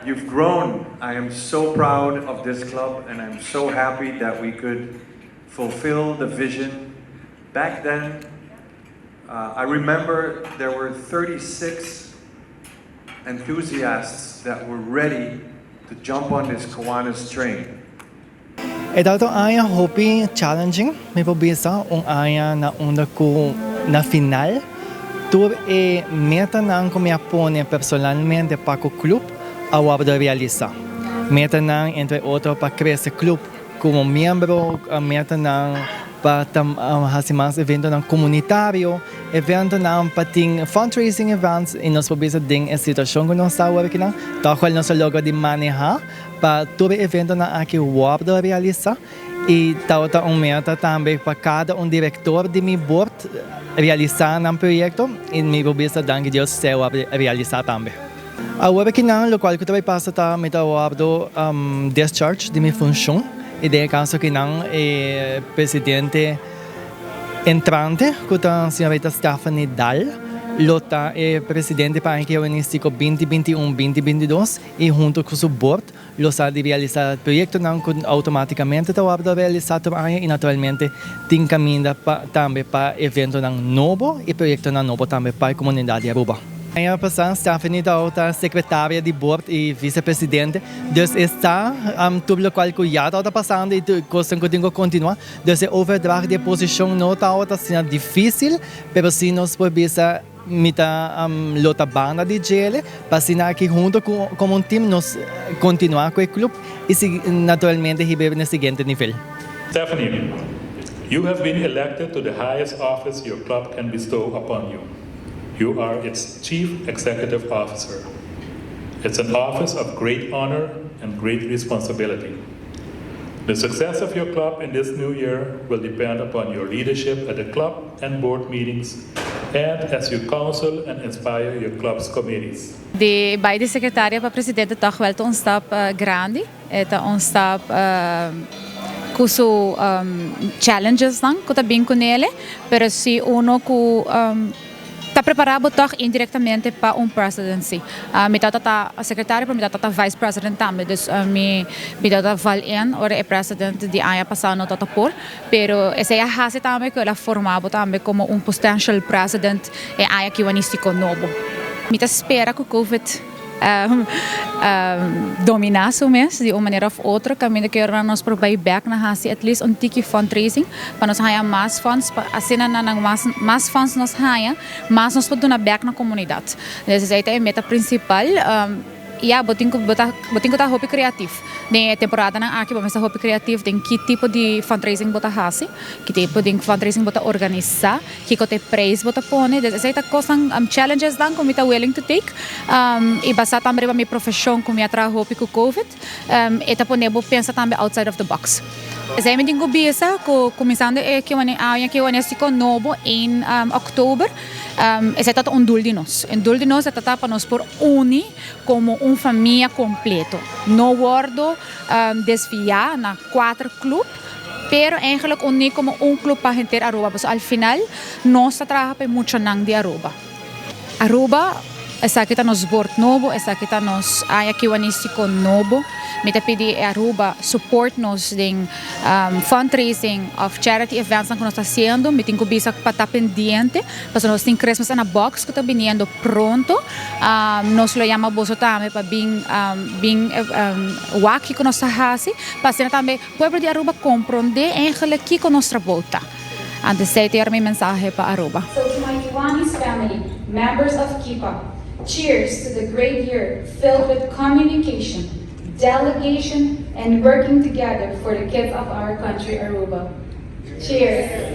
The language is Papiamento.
You've grown. I am so proud of this club and I'm so happy that we could fulfill the vision. Back then, I remember there were 36 enthusiasts that were ready to jump on this Kiwanis train. E tabata un aña hopi challenging, mi por bisa, un aña na unda cu na final tur e metanan cu mi a pone personalmente pa cu club a wordo realisa. Metanan, entre otro, pa crece club como miembro, metanan pa haci mas eventonan comunitario, eventonan pa tin fundraising events, y nos por bisa den e situacion cu nos ta awor akinan, toch wel nos a logra di maneha pa tur e eventonan aki wordo realisa. Y tabata un meta tambe pa cada un director di mi board realisa nan proyecto y mi por bisa, danki Dios, esey a wordo realisa tambe. Awor akinan locual cu ta bay pasa ta mi ta wordo discharge di mi funcion y den e caso akinan e presidente entrante, cu ta señorita Stephanie Daal, lo ta e presidente pa aña kiwanistico 2021-2022 y hunto cu su board lo sa di realisa proyectonan cu automaticamente ta wordo realisa tur aña y naturalmente tin caminda pa tambe pa eventonan nobo y proyectonan nobo tambe pa e comunidad di Aruba. Aña pasa Stephanie ta secretaria di board y vicepresidente, dus ta tur locual cu ya ta pasando y cos cu tin cu continua, dus e overdracht di posicion no ta asina dificil, pero si nos por bisa mi ta lo ta banda di dje, pa asina aki hunto como un team nos continua cu e club y si, naturalmente, hiba na siguiente nivel. Stephanie, you have been elected to the highest office your club can bestow upon you. You are its chief executive officer. It's an office of great honor and great responsibility. The success of your club in this new year will depend upon your leadership at the club and board meetings and as you counsel and inspire your club's committees. Di bay di secretaria pa presidente toch wel un stap grandi. Ta un stap cu su challenges nan, cu ta bin cu ne, pero si uno cu ta prepara toch indirectamente pa un presidency. Mi tata ta secretaria, pero mi tata ta vice president tambe, dus mi tata val in ora e president di aña pasa no tata por, pero esey a hasi tambe cu el a forma bo tambe como un potential president e aña kiwanistico nobo. Mi ta spera cu COVID domina su mes di un manera of otro, caminda cu nos por bay back na hasi at least un tiki fundraising pa nos haya mas funds, pa asina na mas funds nos haya, mas nos por duna back na comunidad. Dus esey ta e meta principal. Ja, bo tin cu ta hopi creativo. Den temporada nan aki, bo ta hopi creativo den ki tipo di fundraising bo ta hasi, ki tipo di fundraising bo ta organisa, ki ta prijs bo ta pone. Dus esey ta cos challenges dan cu mi ta willing to take. Y basa tambe riba mi profesion, cu mi a traha hopi cu COVID, e ta pone bo pensa tambe outside of the box. Esey mi tin cu bisa, cu cuminsando e aña kiwanistico nobo in october, esey ta un doel di nos. Un doel di nos ta pa nos por uni como un famia completo. No wordo desvia na cuater club, pero eigenlijk uni como un club pa henter Aruba. Pues al final, nos ta traha pa muchanan di Aruba. Aruba, esaki ta nos board nobo, esaki ta nos aña kiwanistico nobo. Mi ta pidi Aruba support nos den fundraising of charity events cu nos ta haciendo. Mi tin cu bisa pa ta pendiente, pasobra nos tin Christmas in a Box cu ta biniendo pronto. Nos lo yama boso tambe pa bin wak cu nos ta hasi, pa asina tambe pueblo di Aruba comprende eigenlijk kico nos trabou ta. Anto esey ta mi mensahe pa Aruba. So to my Kiwanis family, members of KIPA, cheers to the great year filled with communication, delegation, and working together for the kids of our country, Aruba. Cheers!